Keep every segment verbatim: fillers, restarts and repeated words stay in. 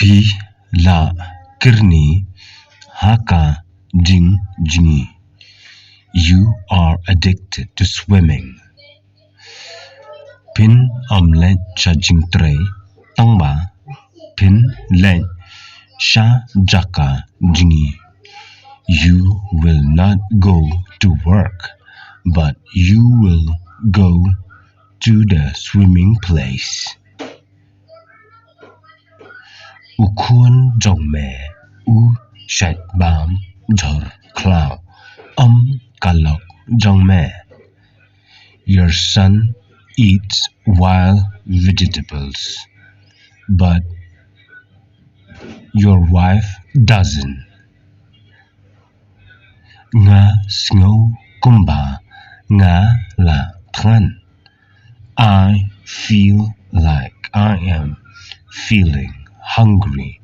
Phi la kyrni ha ka jingjngi. You are addicted to swimming. Phin ym leit sha jingtrei tang ba phin leit sha jaka jngi. You will not go to work, but you will go to the swimming place. U khun jong me u shait bam jhur khlaw, ym ka lok jong me. Your son eats wild vegetables, but your wife doesn't. Nga sngew kumba nga la thngan. I feel like I am feeling hungry.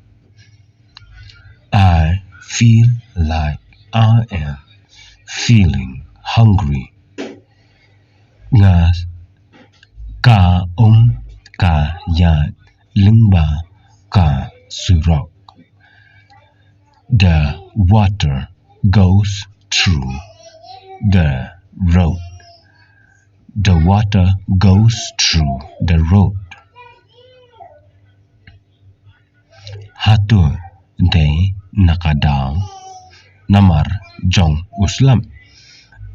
I feel like I am feeling hungry. Nga ka um ka ïaid lyngba ka surok. The water goes through the road. The water goes through the road. Hato dei na ka daw namar jong u slap?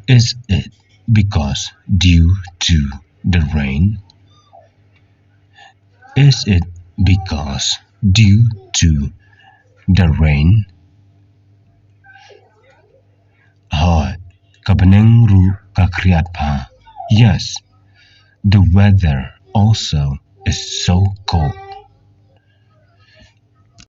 Is it because due to the rain? Is it because due to the rain? Hooid, ka bneng ruh ka khriat bha. Yes, the weather also is so cold.